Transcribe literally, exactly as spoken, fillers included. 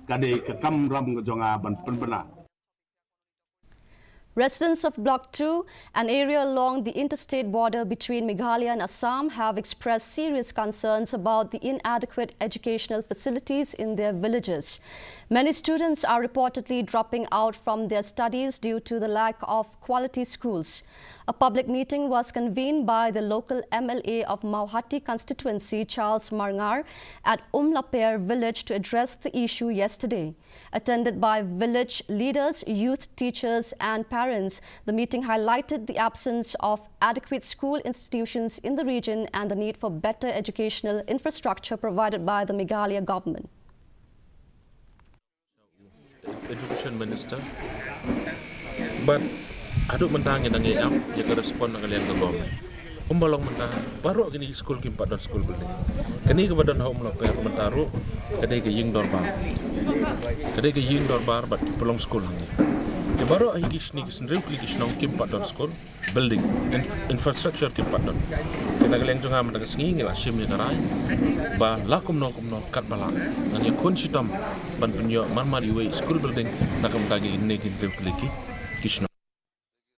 ka dei ka kamram ka jong nga ban pynbna. Residents of Block two, an area along the interstate border between Meghalaya and Assam, have expressed serious concerns about the inadequate educational facilities in their villages. Many students are reportedly dropping out from their studies due to the lack of quality schools. A public meeting was convened by the local M L A of Mawhati constituency, Charles Marngar, at Umlaper village to address the issue yesterday. Attended by village leaders, youth, teachers, and parents, the meeting highlighted the absence of adequate school institutions in the region and the need for better educational infrastructure provided by the Meghalaya government. Education Minister. But haduh mynta ngi dang ïa ap ïa ka respond na ka liang ka government. Kumba long mynta baroh kine ki skul kim pat don school building. Kane kaba don ha Umlaper mynta ruh ka dei ka ïing dorbar. Ka dei ka ïing dorbar bad ki pynlong skul hangne. Te baroh hi ki shni ki shynriew ki shnong kim pat don school building, in- infrastructure kim pat don. Te na ka liang jong nga mynta ka sngi ngi la shim ïa ka rai ba la kumno kumno katba lah ngan ïakhun shitom ban pynïoh marmar iwei i school building na ka bynta kine ki hynriew tylli ki